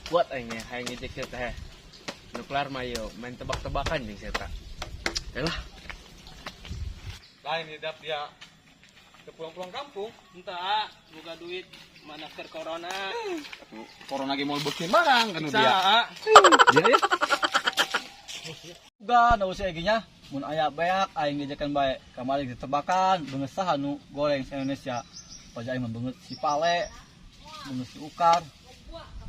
Kuat aing nya hayang ngejek sia teh. Nuklar mah ieu main tebak-tebakan jeung sia teh. Yalah. Lain hidap dia ke pulang-pulang kampung. Entah, boga duit mana keur corona. Corona ge moal beukeun barang kan dia. Dia ya. Uga da usia nya mun aya beak aing ngejekan bae kamari ditebakan beungeut saha nu goreng sa Indonesia. Pajak aing mah beungeut si Pale, beungeut si Ukar.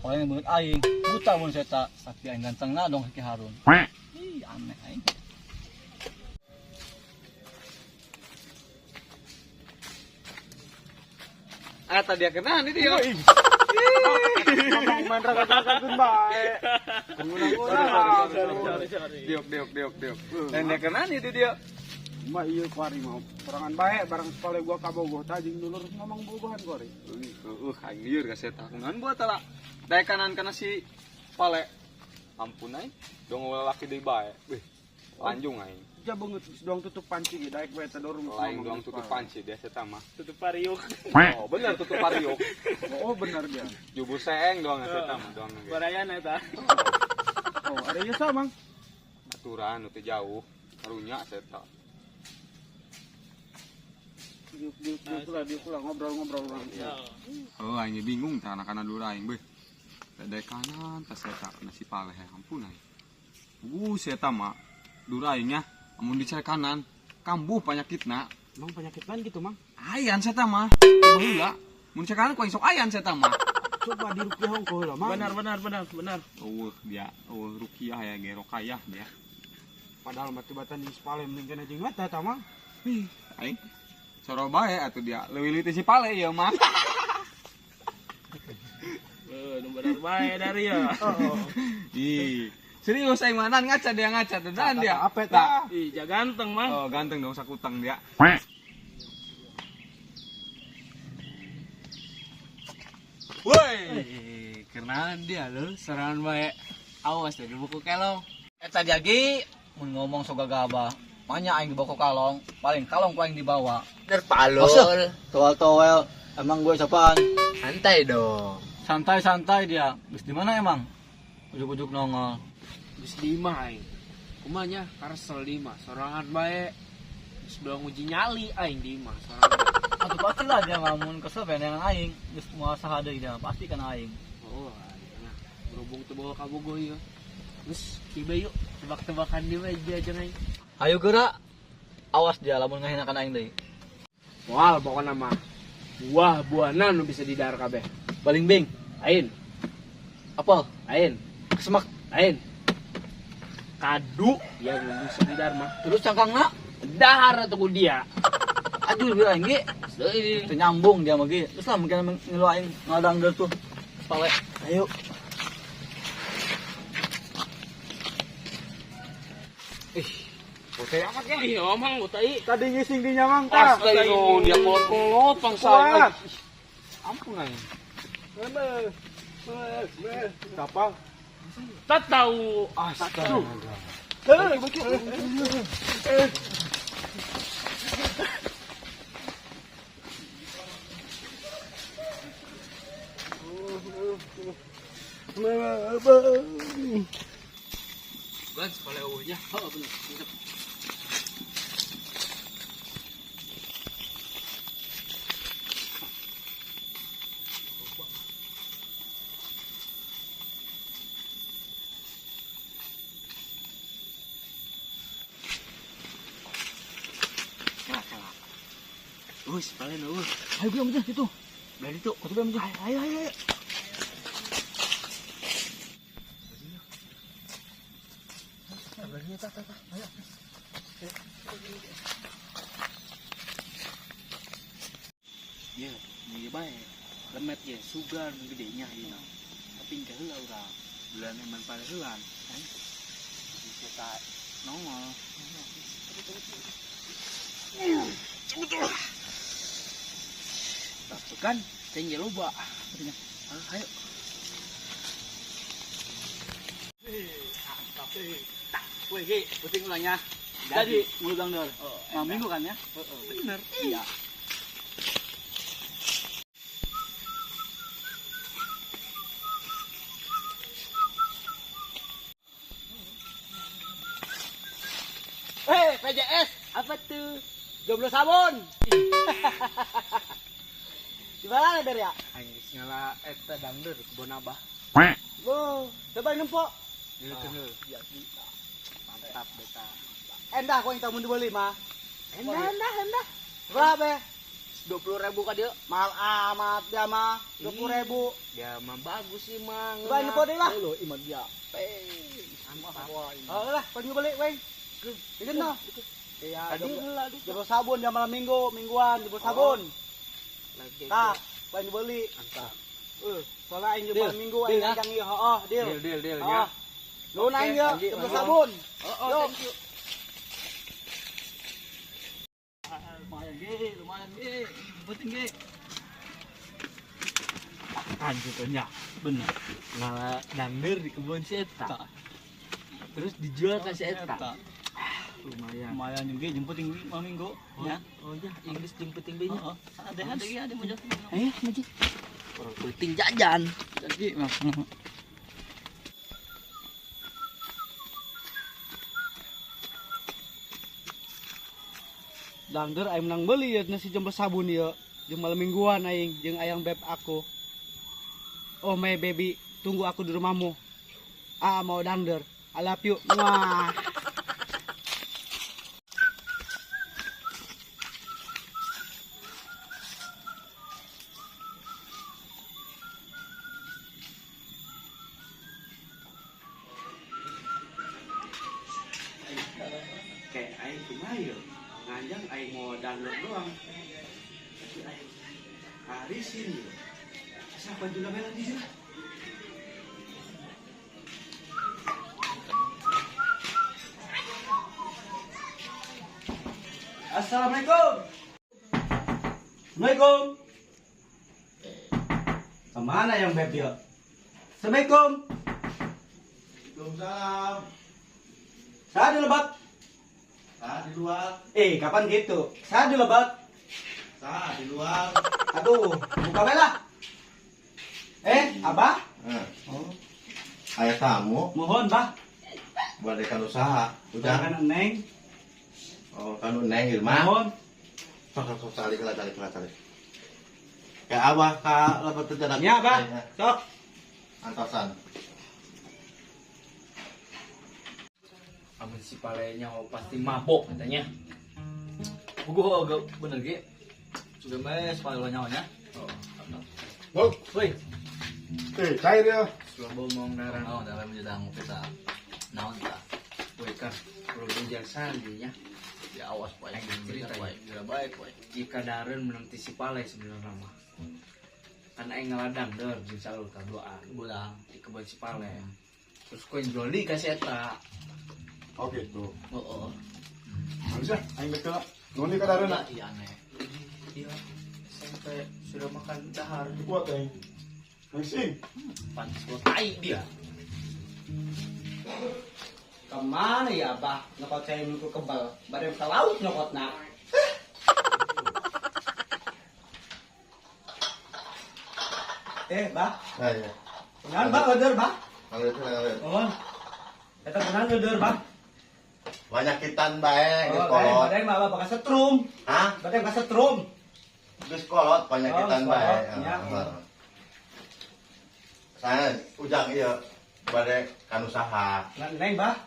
Paling beungeut aing buta mun seta sapi aing gantengna dong Ki Harun. Ih aneh aing. Ah tadi kenaan itu ya. Ngomong main raga-ragakeun bae. Diok diok diok diok. Dan dia kenaan itu dia. Mah ieu kuari mau sorangan bae barang sepale gua ka Bogoh tah jeung dulur ngomong bogohan kuari. Aing lieur ka saya kunaon buat tara. Daek kanan kana si Pale. Ampun aing, dong lalaki deui bae. Wih, lanjung aing. Ja beungeut doang tutup panci ge daek bae teh dorong. Lain doang tutup panci dia eta mah. Tutup pariuk. Oh, bener tutup pariuk. Oh, bener dia. Jubur seeng doang eta mah doang. Barayan eta. Oh, ada ieu sa, Mang. Aturan nu teu jauh, karunya eta. Diuk diuk diuk lah ngobrol-ngobrol urang. Oh, aing bingung teh anak-anak dulu aing beuh. Daek kanan tas eta kana si Pale ampun aing. Si eta mah dura aing nya. Amun dicari kanan, kambuh penyakitna. Mang penyakit lain gitu, Mang? Ayan saya mah. Baheula. Mun dicari kanan ku aing sok ayan saya mah. Coba di rukiah hongko heula, Mang. Benar benar benar benar. Eueuh dia, eueuh rukiah ya ge rokayah dia. Padahal mah tibatan di Pale mending kana jeung mata tah, Mang. Ih, aing soro bae atuh dia. Leuwih leuwih si Pale ieu mah. Heuh, nu bener bae dari ya. Ih. Serius aing mah ngaca dia ngaca dan dia. Apa eta? Ih, ja ganteng, Mang. Oh, ganteng dong sakutang dia. Woi, kenalan dia lho, sorangan bae. Awas dari buku kelong. Eta dia ge mun ngomong sok gagabah. Manya aing dibawa ku kalong, paling kalong ku aing dibawa. Terpalul. Towel-towel, emang gue siapaan? Santai dong. Santai-santai dia. Geus di mana emang? Ujuk-ujuk nongol. Geus di imah aing. Kumanya karesel di imah, sorangan bae. Geus doang uji nyali aing di imah sorangan. Atuh pasti lah dia ngamun kesel pengen aing. Geus moal saha deui dia, pasti kana aing. Oh, nah, berhubung teu bawa ka Bogoh ieu. Geus tiba yuk, tebak-tebakan di bae dia jeung aing. Ayo geura. Awas dia lamun ngahinakan aing deui. Moal pokona mah. Buah-buahna nu bisa didahar kabeh. Balingbing. Ain. Apel. Ain. Kesemak. Ain. Kadu yang bisa didahar mah. Terus cangkangna dahar atuh ku dia. Aduh geura aing ge. Teu nyambung dia mah ge. Terus lah mungkin ngilu aing ngadang deui tuh. Pale. Ayo. Ih, botei amat ya. Ih, omang botei. Tadi ngising di nyamang tah. Asli dia kolot-kolot bangsa. Ampun aing. Siapa? Tak tahu. Astaga. Bukan sekolah eueuhnya. Heeh, bener. Wih, paling eueuh. Ayo gue ambil itu. Belah itu. Kau tuh ambil. Ayo ayo ayo. Ayo. Ya, ieu bae. Lemet ge sugan gedenya ieu. Tapi engke heula urang. Bulan eman pada heulan. Bisa tak nongol. Tuh kan, ceng loba. Ayo. Wih, Ki, penting ulangnya. Jadi, mulut bang Dor. Malam minggu kan ya? Bener. Iya. BPJS. Apa tuh? Jomblo sabun. Di mana der ya? Aing geus ngala eta dangdeur kebon abah. Bu, coba nempok. Dulu. Ya, mantap beta. Endah kau yang tahu dibeli mah. Endah. Berapa? 20.000 ka dia. Mahal amat dia mah, 20.000. Dia mah bagus sih mah. Coba nempok deh lah. Lo iman dia. Mantap. Oh lah, kau beli, weng. Ini no. Iya, tadi jomblo sabun dia malam minggu, mingguan jomblo sabun. Tah, kau yang beli. Mantap. Soalnya aing malam minggu aing ngajang ieu, heeh, deal. Deal ya. Lu aing ieu jomblo sabun. Oh, thank you. Lumayan ge, penting ge. Lanjutnya, bener. Ngala dangdeur di kebun si eta. Terus dijual ke si eta. Lumayan. Lumayan ge, jemput tinggi malam minggu. Ya. Oh ya, Inggris jemput tinggi nya. Heeh. Ada ge, ada maju. Maju. Orang penting jajan. Jadi mah. Dangdeur aing menang beli ya nasi jomblo sabun ya. Jeung malam mingguan aing jeung ayang beb aku. Oh my baby, tunggu aku di rumahmu. Ah mau dangdeur. I love you. Wah. Kayak aing kumaha ya? Nganjang aing mau download doang. Tapi aing harisin ya. Siapa juga melan di sini? Assalamualaikum. Assalamualaikum. Kemana yang beb ya? Assalamualaikum. Waalaikumsalam. Saya di lebat. Saya di luar. Kapan gitu? Saya di lebat. Saya di luar. Aduh, buka bela. Abah? Oh. Ayah tamu. Mohon, Bah. Buat dekan usaha. Udah. Kan Neng. Oh, kan Neng Irma. Mohon. Sok calik lah, calik. Kayak abah ka lebat terjarak. Ya, Bah. Sok. Antosan. Amun si palenya pasti mabok katanya. Gua agak bener ge. Sudah mes pale nyawanya. Oh. Bog. Woi. Cair ya. Sudah ngomong darah. Oh, dalam jedang kita. Naon ta? Woi kan, perlu jasa nya. Ya awas poe. Cerita poe. Tidak baik poe. Jika daren menang ti si pale sebenarnya mah. Kan aing ngaladang der jeung salur ka doa. Bulang di kebun si pale. Terus koin joli ka si eta. Oh gitu. Oh. Harusnya aing betul. Nuhun ka dareuna. Iya aneh. Iya, sampai sudah makan dahar. Kuat aing. Sing. Pantes gua tai dia. Kemana ya Abah? Nyokot saya nunggu kebal. Bareng ke laut nyokotna. Bah. Iya. Kunaon Bah order, Bah? Ngalir. Oh. Eta kunaon order, Bah? Banyakitan bae geus kolot. Badai mah bakal setrum. Hah? Badai bakal setrum. Geus kolot banyakitan bae. Saya ujang ieu bade kan usaha. Neng, Bah.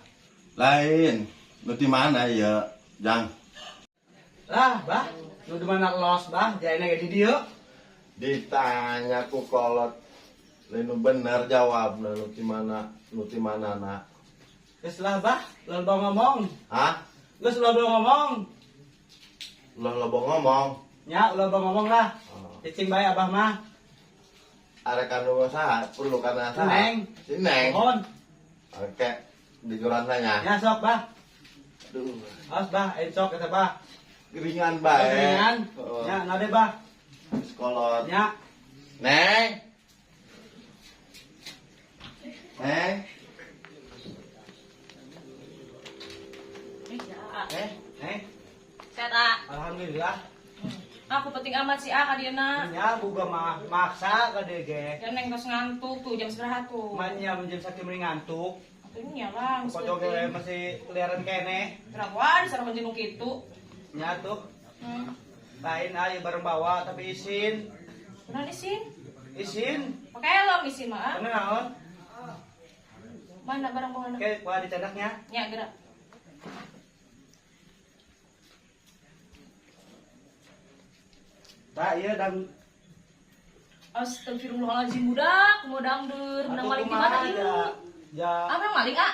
Lain, nu di mana ieu, Jang? Lah, Bah, nu di mana los, Bah? Jaena ge di dieu. Ditanya ku kolot. Lain nu bener jawabna nu di mana, nu di manana. Geus lah, Bah, loba ngomong. Hah? Geus loba ngomong. Loba ngomong. Nya, loba ngomong lah. Cicing bae abah mah. Arek kanu saha? Perlu kana saha? Neng. Si Neng. Mohon. Oke, di joran nya. Ya sok, Bah. Aduh. Awas, Bah, ayo sok eta, Bah. Geringan bae. Geringan. Ya, nade, Bah. Sekolot. Ya. Neng. Neng. Neng. Sehat, A. Alhamdulillah. Aku penting amat sih, A, ka dieuna. Nya buga mah maksa ka dieu ge. Ya Neng geus ngantuk tuh jam sabaraha tuh. Manya jam sakieu mending ngantuk. Atunya lah. Pocong ge masih keliaran keneh. Kenapa disarang jeung kitu? Nya tuh. Lain aja bareng bawa tapi isin. Kunaon isin? Isin. Pakai helm isin mah. Kunaon? Mana barang bawa? Oke, gua dicadaknya. Nya gerak. Tak iya dan astagfirullahaladzim budak, mau dangdur, menang maling di mana ieu? Ya. Apa yang maling, ah?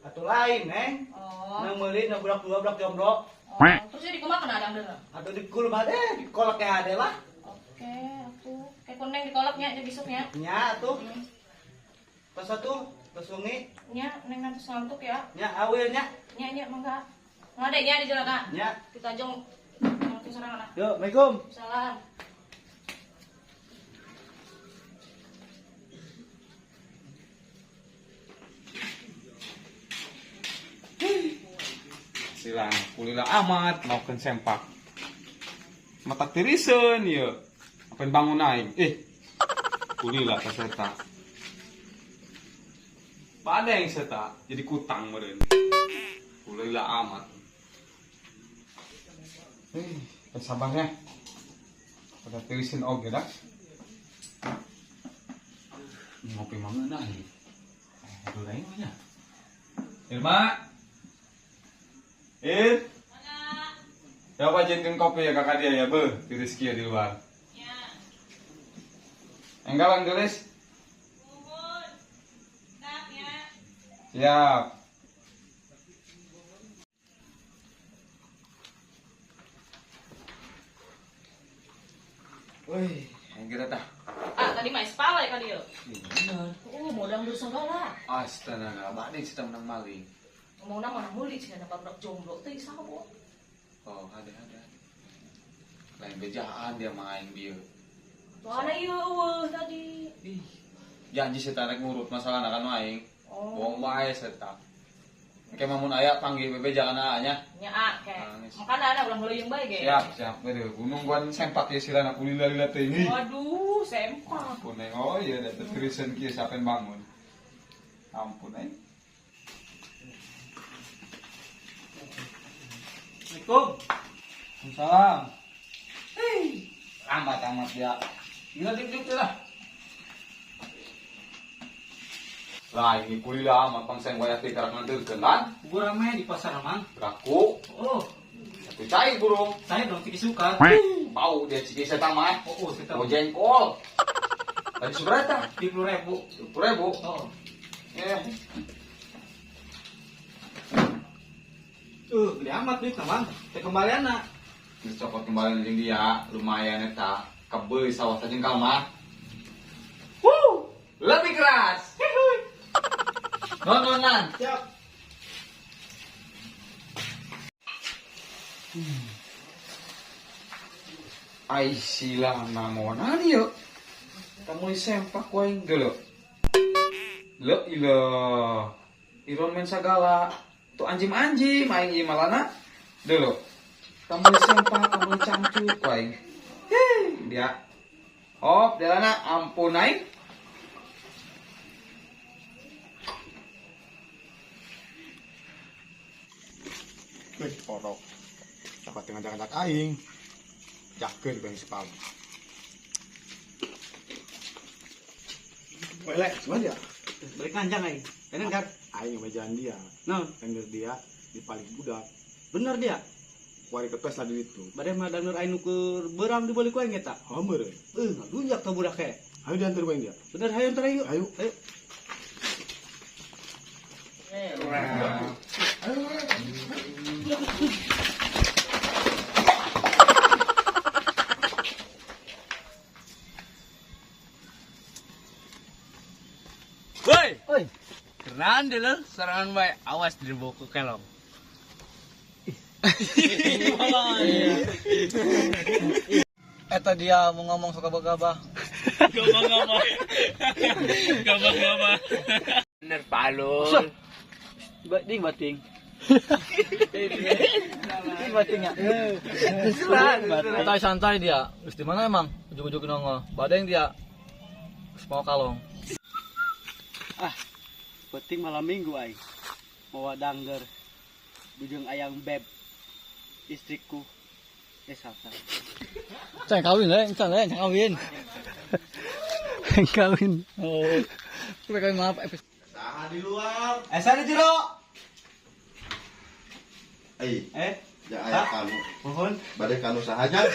Atuh lain, Neng. Oh. Nang meuli na budak dua budak jomblo. Oh. Terus jadi kumaha kena dangdur? Atuh dikul bade, dikolek ke ade lah. Oke, atuh. Kayak koneng dikoleknya aja besoknya. Nya atuh. Terus atuh, terus wengi. Nya, neng nanti ngantuk ya. Nya awil nya. Nya nya mangga. Ngade nya di jalan, ah. Nya. Kita jong ngantuk sorangan ah. Yo, Assalamualaikum. Salam. Silang kulila amat maukeun sempak. Mata tiriseun ieu. Apan bangun aing. Kulila ka seta. Padeng seta jadi kutang meureun. Kulila amat. Sabarnya. Pada tiriseun oge dah. Ngopi mangeuna ieu. Aduh lain mah nya. Irma. Ir. Ya apa jadikan kopi ya kakak dia ya, beuh, tiris kia di luar. Ya. Enggal gelis. Nuhun. Siap ya. Siap. Wih, yang kira tah. Ah, tadi mah espala ya kali ya. Bener. Mau dangdur segala. Astaga, bade cerita menang maling. Mau nama meuli cenah dapat budak jomblo teh saha bo. Oh, ada. Lain bejaan dia main bieu. Tuh ieu eueuh tadi. Ih. Janji saya tarik ngurut masalahna kan aing. Oh. Bohong bae saya. Engke mah mun aya panggil bebeja kana nya. Nya a ke. Makana ada ulah ngeuleung bae ge. Siap, siap. Beuh, gunung gua sempak ieu silana kulila-lila teh ini. Waduh, sempak. Ampun aing. Oh iya da tiriseun kieu sapen bangun. Ampun aing. Assalamualaikum. Waalaikumsalam. Hei, lambat amat dia. Gila dik lah. Lah ini kuliah amat pangseng wayah teh karak nganteurkeun lan. Gua rame di pasar mang. Beraku. Oh, satu cai burung. Saya dong ciki suka. Bau dia ciki setang mah. Oh, setang. Mau jengkol. Tadi seberapa? 30.000. 30.000. Oh. Beli amat duit mang. Teh kembalian na. Dicopot kembalian jeung dia, lumayan eta. Kebeuli sawah sajengkal mah. Wuh, lebih keras. Nononan. Siap. Ai sila namonan ieu. Kamu sempak wae geuleuh. Leuh ilah. Iron Man sagala. Tuh anjim-anjim aing ieu malana. Deuleuh. Kamu sempak, kamu cangcut aing. Hei, dia. Hop, jalana ampun aing. Wih, orok. Dapat ngajak-ngajak aing. Jakeun bang spam. Weh, cuma dia. Balik nganjang aing. Enak kan? Aing ngebejan dia. No. Dangdur dia dipalik budak. Bener dia. Kuari kepes lah di itu. Bade mah dangdur aing nu keur beurang dibalik ku aing eta. Oh, meureun. Ngadunjak tah budak ke. Ayo diantar ku aing dia. Bener hayu antar aing. Ayo. Ayo. Woi. Oi. Keren deh lo, serangan baik. Awas dibawa ke kelong. Eta dia mau ngomong suka gabah. Gabah-gabah. Gabah-gabah. Bener palul. Bating bating. Ini batingnya. Santai santai dia. Terus di mana emang? Ujuk-ujuk nongol. Badeng dia. Terus mau kalong. Ah, Penting malam minggu aing. Mawa dangder. Bujeng ayang beb. Istriku. Eh salah. Can kawin le, can le, can kawin. Kawin. Oh. Kita kawin maaf episode. Saha di luar. Eh sana jero. Eh, Eh, ja aya kanu. mohon. Bade kanu saha jan?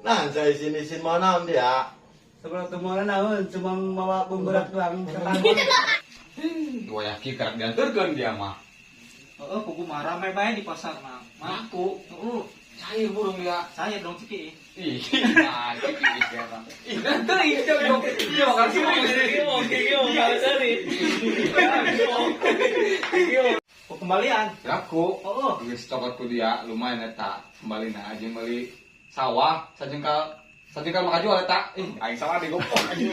Nah, saya isin-isin mau naon dia. Sebelum temuan naon, cuma mawa pemberat doang. Gua yakin karek diantarkeun dia mah. Heeh, kuku mah rame bae di pasar mah. Ngaku. Heeh, Cair burung dia. saya dong ciki. Ih, nah, ciki dia mah. Ih, nanti iya dong. Iya, makasih. Oh, kembalian. Aku, Oh, geus cokot ku dia lumayan eta. Kembali nah aja meuli sawah sajengkal sajengkal maka jual eta. Ih, aing salah digopok anjing.